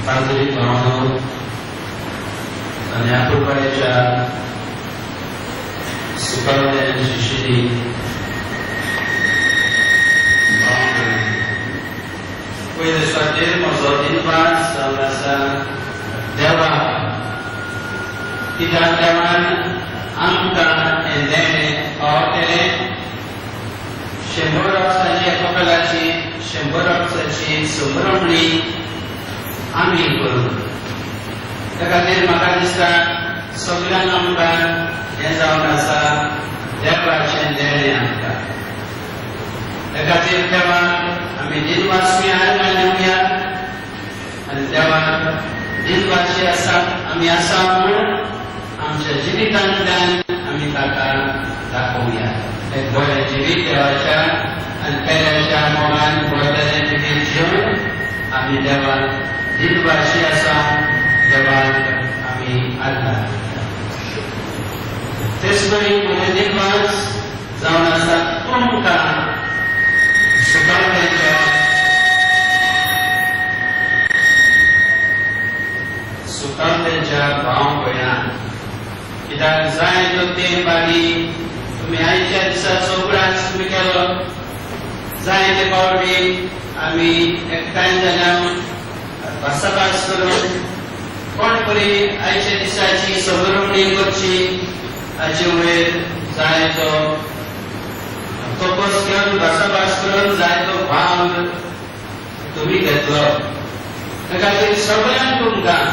पाद्री भावनो आनी आपुलकायेच्या सुखावल्यांची शिरी पयले सुवातेर म्हजो दिनवास जावन आसा देवा, कित्याक देवान आमकां हें देणें फावो केलें. 100 वर्सांची कपेलाची 100 वर्सांची संभ्रमणी आमी करूं. त्या खातीर म्हाका दिसता सगळ्यांक आमकां हें जावन आसा देवाचें देणें आमकां. त्या खातीर देवाक आमी दिनवासुया आनी दिवया आनी देवाक दिनवासी आसा आमी आसा म्हूण आमच्या जिवितांतल्यान आमी ताका दाखोवया. एक बरें जिवीत देवाच्या आनी पेल्याच्या मोगान बरें जिवीत जिवन आमी देवाक दिनवासी आसा, देवाक आमी आदार. तेच परी म्हजें दिनवास जावन आसा तुमकां सुखावल्यांच्या भाव भयणां, कित्याक जाय तो तेंप आदी तुमी आयच्या दिसाचो उगडास तुमी केलो. जाय ते फावटी आमी एकठांय जाल्या भासाभास करून कोण परी आयच्या दिसाची संभ्रमणी करची हाचे वयर जाय तो तपस घेवन भासाभास करून जाय तो भाग तुमी घेतलो. त्या खातीर सगळ्यांक तुमकां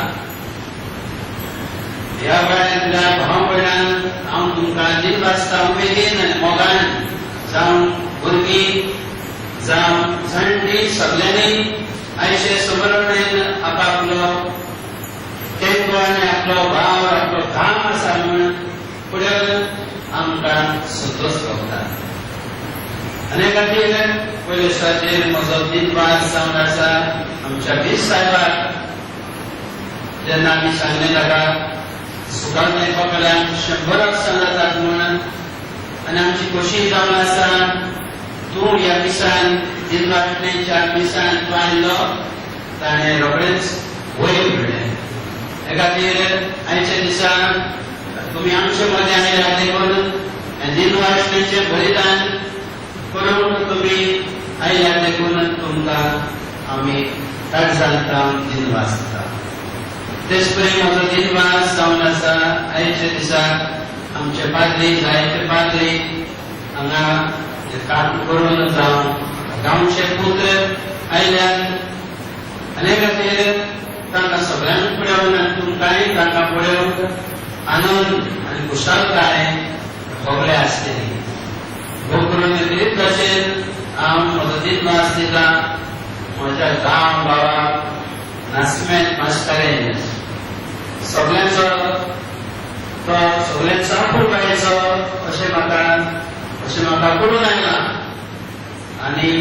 ह्या वेळांतल्या भाव भयणांक हांव तुमकां दिनवासता उमेदीन आनी मोगान, जावं भुरगीं जावं जाणटी सगल्यांनी आयचे संभ्रमणेन आपापलो तेंको आनी आपलो भाव आपलो घाम आसा म्हूण फुडें आमकां संतोश गावता. आनी खातीर पयले सुवातेर म्हजो दिनवास जावन आसा आमच्या बीस साहेबाक. जेन्ना आमी सांगलें ताका सुखावल्ले कपेलान 100 वर्सां जातात म्हूण आनी आमची खोशी जावन आसा तूं ह्या मिसान दिनवासणेच्या मिसान तूं आयलो, ताणें रोखडेंच वयर म्हणलें. त्या खातीर आयच्या दिसा तुमी आमचे मदें आयल्या देखून दिनवासणेचें बलिदान करूंक तुमी आयल्या देखून तुमकां आमी काळजांत दिनवासता. तेच परी म्हजो दिनवास जावन आसा आयच्या दिसा आमचे पाद्री, जायते पाद्री हांगा काम करून जावं गांवचे पुत्र आयल्यात आनी खातीर तांकां सगळ्यांक पळोवन आनी तुमकांय तांकां पळोवंक आनंद आनी खुशालकाय भोगले आसतली. भोग करून तेच भाशेन हांव म्हजो दिनवास दिता म्हज्या गांव बाबा नासमेन मास्कारेन्हस. सगळ्यांचो तो सगळ्यांचो आपुलकायेचो अशें म्हाका कळून आयलां आनी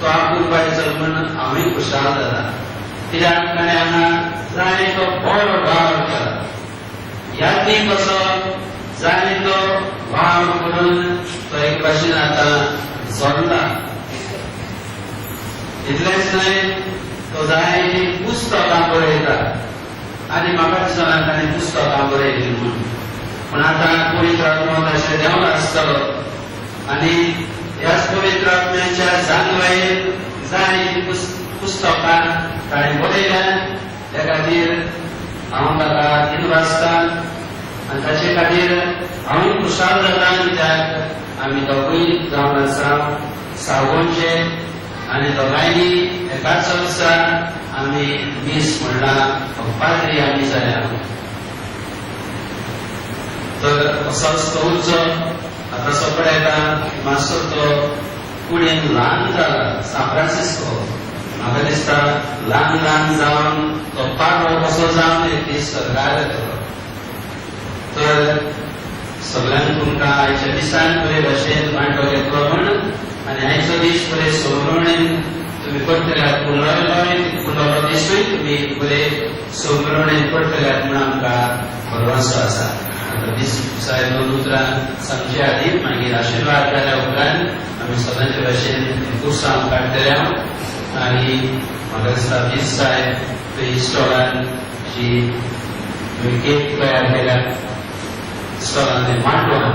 तो आपुलकायेचो म्हूण हांवूय खुशाल जाता, कित्याक ताणें हांगा जाय तो बरो वावर केला. यादीं कसो जाय तो वावर करून तो एक भाशेन आतां जल्ला. इतलेंच न्हय, तो जाय तीं पुस्तकां बरयता आनी म्हाका दिसना ताणें पुस्तकां बरयलीं म्हूण, पूण आतां पवित्र आत्मो ताचेर देंवला आसतलो आनी ह्याच पवित्र आत्म्याच्या जानवायेन जाय तीं पुस्तकां ताणें बरयल्यात. त्या खातीर हांव ताका दिनवासता आनी ताचे खातीर हांवूय खुशाल जाता, कित्याक आमी दोगूय जावन आसा सावनचे आनी दोगांयनी एकाच वर्सा आमी मीस म्हणलां, पाद्री आमी जाल्या. तर असोच तो उरचो. आतां सगळे येता मातसो तो कुडीन ल्हान जाला सान फ्रांसिस्को, म्हाका दिसता ल्हान ल्हान जावन तो पारो कसो जावन एक दीस सरकार येतलो. तर सगळ्यांक तुमकां आयच्या दिसान बरे भाशेन वांटो घेतलो म्हूण आनी आयचो दीस बरे संभ्रमणेन तुमी करतल्यात, फुलोय फुलोलो दिसूय तुमी बरे संभ्रमणेन करतल्यात म्हूण आमकां भरवंसो आसा. आतां दीस साहेब दोन उतरां सांगचे आदी मागीर आशिर्वाद जाल्या उपरांत आमी सदांचे भाशेन पुरसांव काडटले. आनी म्हाका दिसता 20 सायब थंय स्टॉलान जी केक तयार केल्या स्टॉलान मांडवान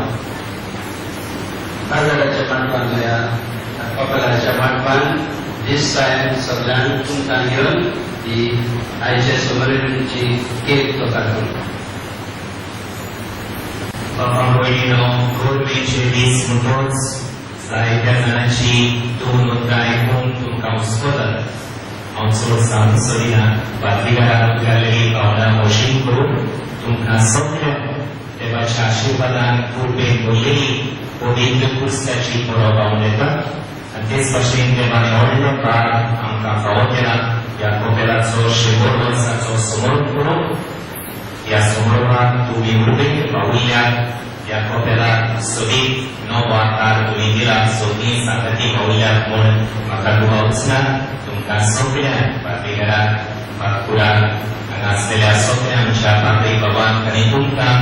काजाराच्या मांडवान ह्या कपेलाच्या मांडपान 20 सायब सगळ्यांक तुमकां घेवन ही आयच्या समोरीची केक तो काडटलो. बाबा भयणीनो, गोरमेचे दीस म्हणटोच जायत्या जाणांची दोन उतरां आयकून तुमकां हुस्को जाता. हांव चड सांगूंक सोदिना. पाद्रीकारान घाल्लेली भावना खोशी करून तुमकां सगळ्यांक देवाच्या आशिर्वादान कुर्बेन भरलेली पवित्र कुर्साची परब हांव दिता. आनी तेच भाशेन देवान व्हडलो भाग आमकां फावो केला. ह्या कपेलाचो 100 वर्सांचो समर्पण करून ह्या समारोहाक तुमी उर्बेन पाविल्ल्याक ह्या कपेलाक सदीत नवो आकार तुमी दिला. सगळीं सांगाती पाविल्ल्याक म्हूण म्हाका दुबावच ना. तुमकां सगळ्यांक पाद्रीकाराक, पादकुराक, हांगा आसलेल्या सगळ्या आमच्या पाद्री बाबांक आनी तुमकां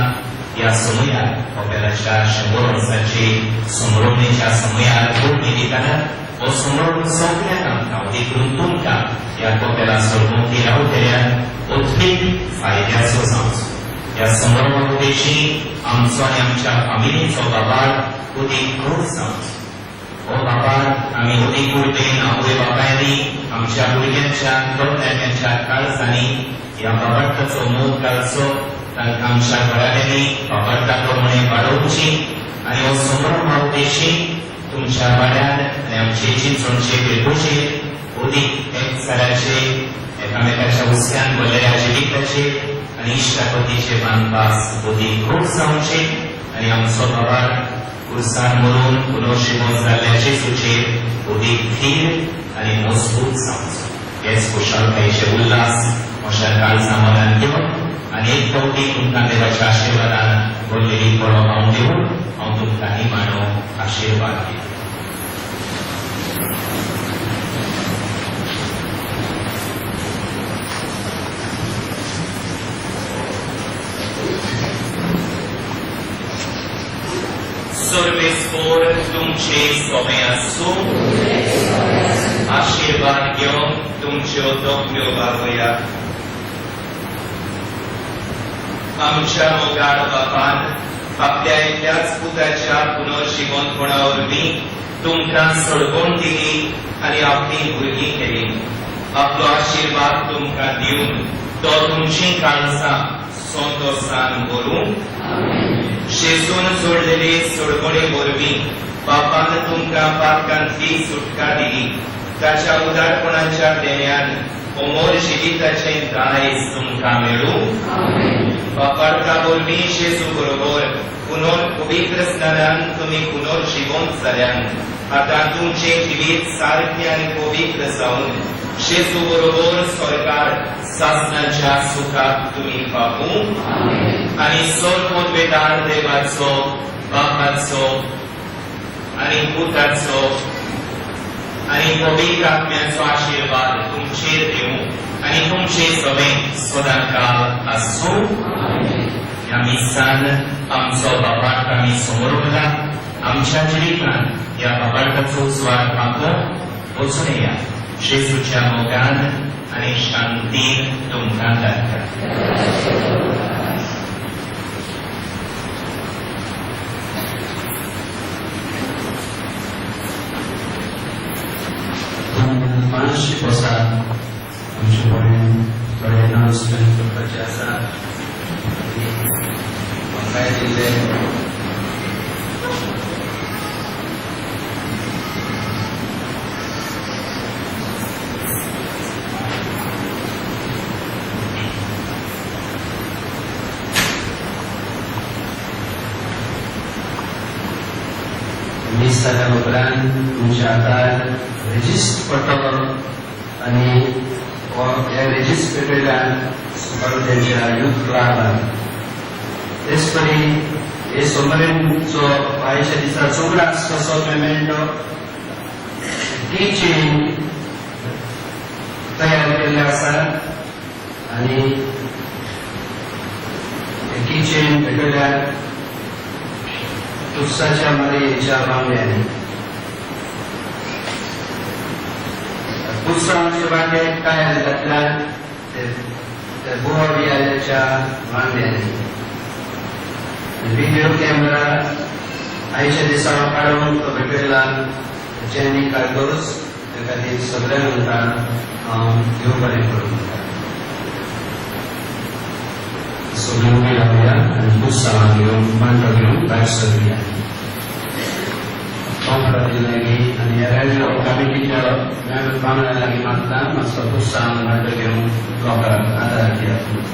ह्या समयार कपेलाच्या 100 वर्सांचे समरोवणेच्या समयार उर्बी दितना हो समारोह सगळ्यांक आमकां देखून तुमकां ह्या कपेला सरभोंवती रावतल्यान अथीक फायद्याचो जावचो. ह्या समारोहा उद्देशी आमचो आनी आमच्या फामिलीचो बाबार अदीक घट जावचो. हो बाबार आमी अदीक उर्बेन आवय बापायांनी आमच्या भुरग्यांच्या तरणाट्यांच्या काळजांनी ह्या बाबार्थाचो मोग घालचो. तांकां आमच्या घराब्यांनी बाबार्था प्रमाणे वाडोवची आनी हो समारोहा उद्देशी तुमच्या वाड्यार आनी आमचे चिंचणचे पिरगोचेर अदीक एकचाराचे, एकामेकाच्या हुस्क्यान भरलेल्या जिविताचे आनी इश्टापतीचे बांदपास अदीक घट जावचे आनी आमचो बाबार कुर्सार मरून पुनर्जिवन जाल्ल्या जेजूचेर अदीक थीर आनी मजबूत जावचो. हेच खुशालकायेचे उल्हास म्हज्या काळजा मनान घेवन आनी एक फावटी तुमकां देवाच्या आशिर्वादान भरलेली परब हांव दिवन हांव तुमकां निमाणो आशिर्वाद दिता. सर्वेस्पोर तुमचे सोमे आसूं. आशिर्वाद घेवन तुमच्यो तकल्यो बागोया. आमच्या मोगाळ बापान आपल्या एकल्याच पुताच्या पुनर्जिवंतपणा वरवीं तुमकां सडगोण दिली आनी आपली भुरगीं केली. आपलो आशिर्वाद तुमकां दिवन तो तुमचीं काळजां संतोसान भरूं. शेजून जोडलेले सडगोणे वरवीं बापान तुमकां पातकांतली सुटका दिली. ताच्या उदारपणाच्या देण्यान अमर जिविताचें दायज तुमकां मेळूं. बापार्था वरवीं जेजू बरोबर पुनर पवित्र स्नानान तुमी पुनर्जिवंत जाल्यान आतां तुमचें जिवीत सारकें आनी पवित्र जावन जेजू बरोबर सरकार सासनाच्या सुखाक तुमी पावूं. आनी सर्वोद्वेदार देवाचो, बापाचो आनी पुताचो आनी पवित्र आत्म्याचो आशिर्वाद तुमचेर दिवं आनी तुमचे सगळे सदांकाळ आसूं. ह्या मिसान आमचो बापाक आमी समोर उरला. आमच्या जिवितान ह्या बापाकाचो उजवाड पाकोवंक वचून येया. जेजूच्या मोगान आनी शांतीन तुमकां धाडटा. 5 वर्सां आमचे कडेन थोडे अनाउन्समेंट करपाचे आसा. म्हाकाय दिल्ले मीस जाल्या उपरांत तुमच्या हातार रेजिस्ट पडटलो आनी ह्या रेजिस्ट पेटयल्यान सुकारुद्यांच्या यूथ क्लबान. तेच परी हे सोमरेंचो आयच्या दिसा चौगडास कसो मेमेंटो की चेन तयार केल्ले आसा आनी की चेन भेटयल्यार तुपसाच्या मारयेच्या बांगड्यांनी. पुरसांवचे वाटेक तयार जातल्यान ते गोवा विद्यालयाच्या वांगड्यांनी व्हिडिओ कॅमेरा आयच्या दिसा काडून तो भेटयला जेनी कार्दोज. त्या खातीर सगळ्यांक म्हणटा हांव देव बरें करूं म्हणटा. सगळीं उबी रावया आनी पुरसांव घेवन, मांडो घेवन भायर सरुया. कोंकणाची लागीं आनी ह्या कमिटीच्या वांगडा लागीं मागता, मातसो पुरसांव मांडो घेवन लोकांक आदार दियात.